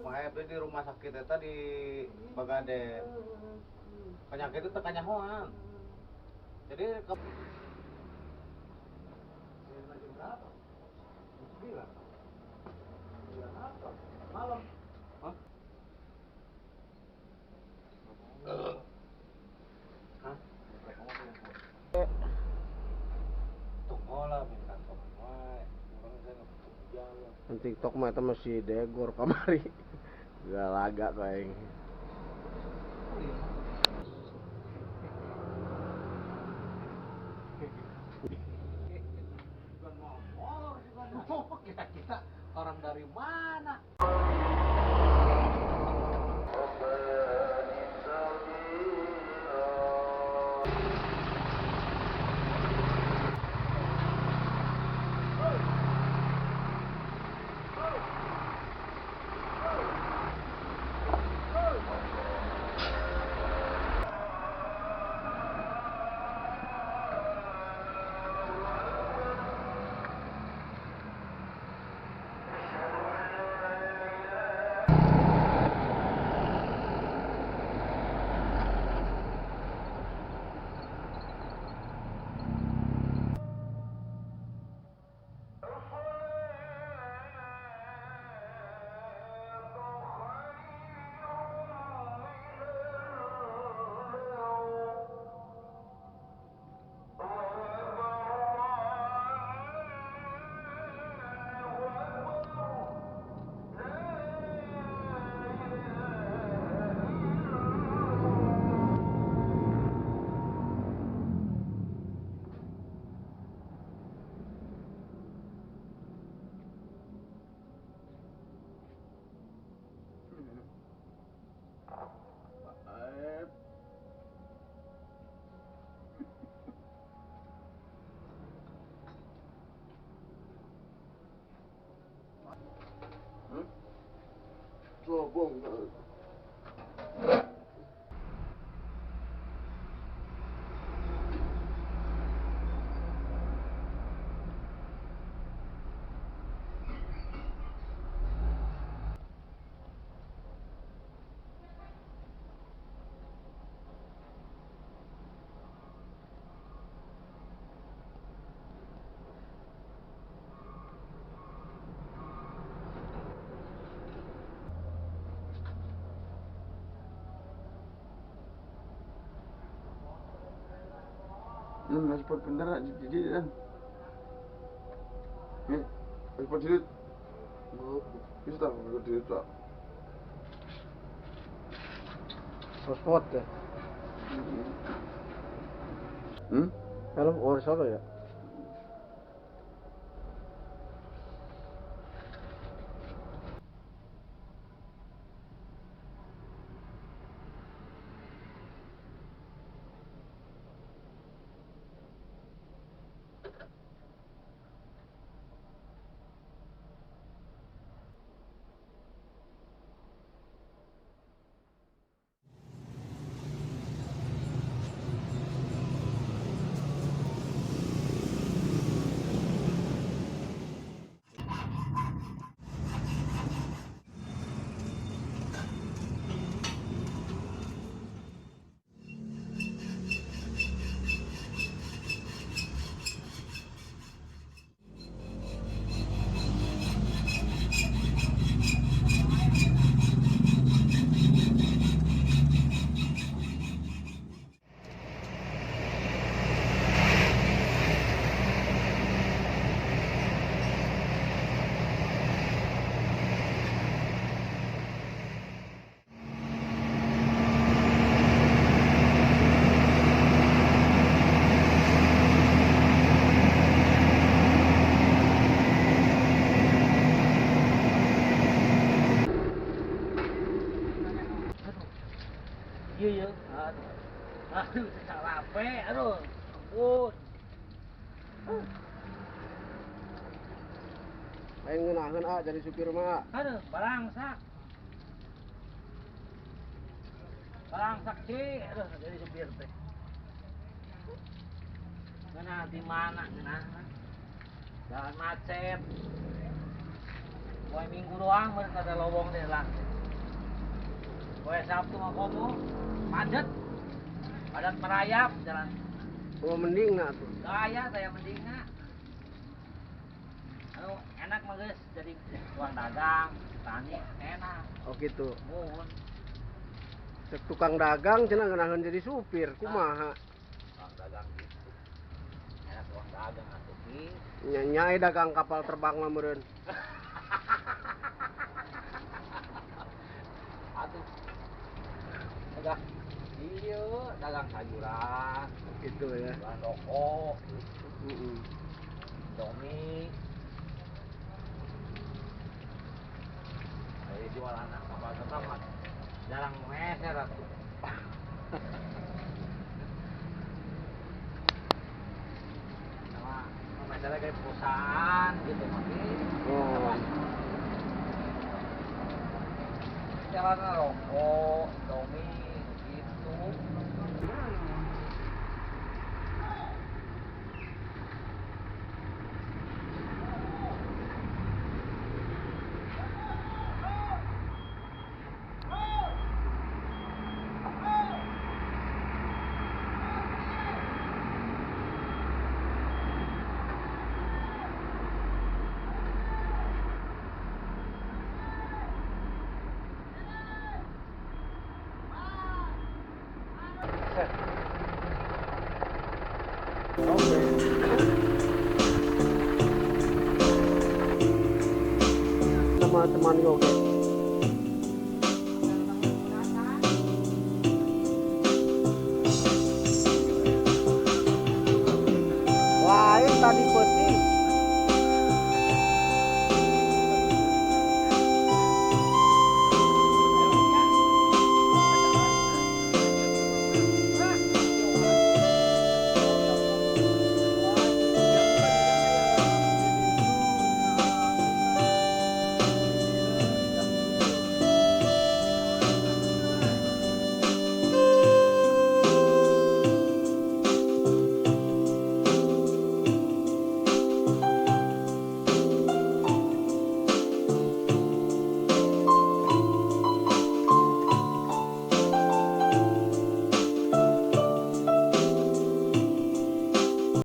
Maep di rumah sakit eta di Bagade. Penyakit itu teu kanyahoan. Jadi ke jam berapa? Jam 9. 9 apa? Malam. Hah? Hah? Tunggu lah, minta kantor wae. Urang saya jalan. TikTok mah eta masih degor kamari. Gak laga tuh aing. Kira-kira orang dari mana? Sombong. Nasi pot bener jadi kan. Nih, nasi pot jilid. Bisa tak pot jilid tak? Hotspot ya. Kalau orang Solo ya. Iya, aduh, aduh, capek, aduh, ampun. Lain ngeunaheun ah jadi supir mah. Aduh, balangsak. Balangsak sih, aduh jadi supir teh. Ngeunah di mana ngeunah? Jalan macet. Poe Minggu doang meureun ada lowong deh lah. Poe Sabtu mah komo padet. Padat merayap jalan. Oh mending na tuh. Saya mendingna. Anu enak mah geus jadi tukang dagang, tani enak. Oh gitu. Muhun. Cek tukang dagang cenah ngeunaheun jadi supir, kumaha? Tukang dagang gitu. Enak tukang dagang atuh ki. Nya nya dagang kapal terbang mah meureun. Atuh. Dagang iya, dagang sayuran, Gitu ya. jualan rokok, gitu. Heeh. Indomie. Dari jualan kapal terbang mah jarang meser atuh. Sama mesernya kayak perusahaan gitu mah. Oh. Jalan rokok, Indomie gitu. Oke. Sama teman yoga.